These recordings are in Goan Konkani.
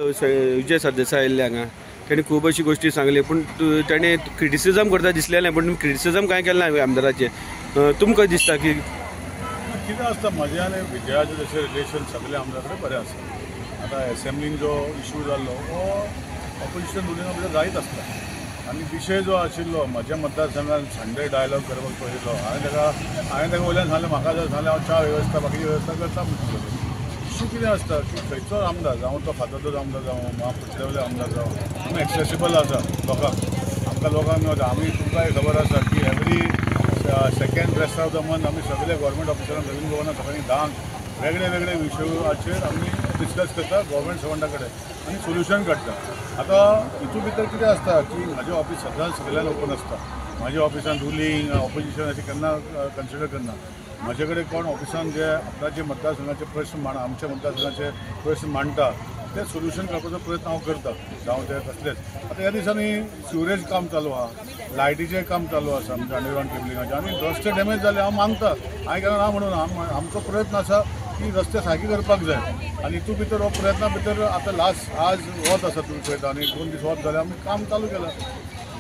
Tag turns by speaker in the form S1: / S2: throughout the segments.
S1: विजय सरदेसाय आयिल्ले हांगा, तेणी खूब अशी गोश्टी सांगली, पूण तेणें क्रिटिसिजम करता दिसलें, पूण क्रिटिसिजम कांय केलें ना आमदाराचें. तुमकां दिसता की
S2: कितें आसता म्हजें आनी विजयाचें जशें रिलेशन सगळे आमदार कडेन बरें आसा. आतां एसेंब्लीन जो इशू जाल्लो हो ऑपोजिशन रुलिंगा भितर जायत आसता आनी विशय जो आशिल्लो म्हज्या मतदारसंघान संडे डायलॉग करपाक पळयलो. हांवें ताका वयल्यान सांगलें, म्हाका जर सांगलें हांव च्या वेवस्था बाकीची वेवस्था करता म्हणून. इशू कितें आसता की खंयचो आमदार जावं तो फातोर्दो आमदार जावं महापुटलेवले आमदार जावं, आमी एक्सेसिबल आसा लोकांक, आमकां लोकांक मेळटा. आमी तुमकांय खबर आसा की every second rest of the month आमी सगळे गव्हर्मेंट ऑफिसरांक रवींद्र भवनात सकाळी 10 वेगळे वेगळे विशयाचेर आमी डिस्कस करता गव्हर्मेंट सर्वंटा कडेन आनी सोल्युशन काडटा. आतां हितून भितर कितें आसता की म्हाजें ऑफिस सदांच सगळ्यांक ओपन आसता. म्हाज्या ऑफिसान रुलींग ऑपोजिशन अशें केन्ना कन्सिडर करना. म्हाजे कडेन कोण ऑफिसान जे आपणाचे मतदारसंघाचे प्रश्न मांड, आमच्या मतदारसंघाचे प्रश्न मांडटा ते सोल्युशन काडपाचो प्रयत्न हांव करता, जावं ते कसलेच. आतां ह्या दिसांनी सिवरेज काम चालू आसा, लायटीचें काम चालू आसा आमच्या अंडरग्रावंड केबलिंगाचें, आनी रस्ते डॅमेज जाले हांव मागता, हांवें केन्ना ना म्हणून. आमचो प्रयत्न आसा की रस्ते सारके करपाक जाय आनी हितून भितर हो प्रयत्ना भितर आतां लास्ट आज वत आसा तुमी पळयता आनी 2 दीस वत जाले आमी काम चालू केलां.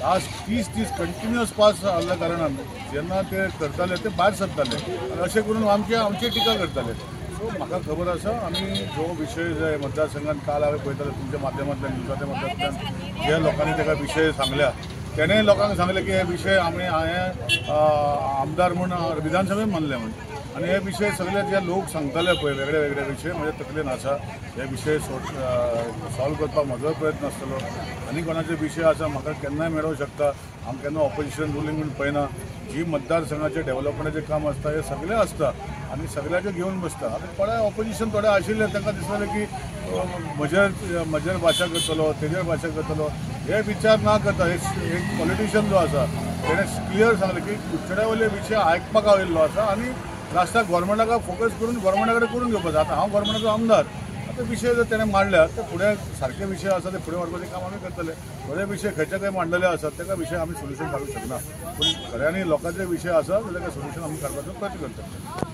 S2: लास्ट 30 दीस कंटिन्युअस पास आहल्या कारणान जेन्ना ते करताले ते भायर सरताले आनी अशें करून आमची आमची टिका करताले. सो म्हाका खबर आसा आमी जो विशय जे मतदारसंघान काल हांवें पळयताले तुमच्या माध्यमांतल्यान न्यूजाच्या माध्यमांतल्यान जे लोकांनी ताका विशय सांगल्या, तेणें लोकांक सांगलें की हे विशय आमी हांवें आमदार म्हूण विधानसभेन मानले म्हूण. आनी हे विशय सगळे जे लोक सांगताले पळय वेगळे वेगळे विशय म्हज्या तकलेन आसा. हे विशय सॉल्व करपाक म्हजो प्रयत्न आसतलो. आनी कोणाचे विशय आसा म्हाका केन्नाय मेळोवंक शकता. आम केन्ना ऑपोजिशन रुलींग म्हूण पळयना. जी मतदारसंघाचें डेव्हलपमेंटाचें काम आसता हें सगळें आसता आनी सगळ्याचें घेवन बसता. आतां थोडे ऑपोजिशन थोडे आशिल्ले तांकां दिसतालें की म्हजेर भाशा करतलो तेजेर भाशा करतलो, हे विचार ना करता एक पॉलिटिशियन जो आसा तेणें क्लियर सांगलें की कुडचड्या वयले विशय आयकपाक हांव येयल्लो आसा आनी लास्टाक गव्हर्मेंटाक फोकस करून गव्हर्मेंटा कडेन करून घेवपाचो. आतां हांव गव्हर्मेंटाचो आमदार, आतां विशय जर तेणें मांडल्यात ते फुडें सारके विशय आसा ते फुडें व्हरपाचें काम आमी करतले. थोडे विशय खंयचे खंय मांडलेले आसात ताका विशय आमी सोल्युशन काडूंक शकना, पूण खऱ्यांनी लोकांचे विशय आसा जाल्यार सोल्युशन आमी काडपाचो प्रयत्न करतले.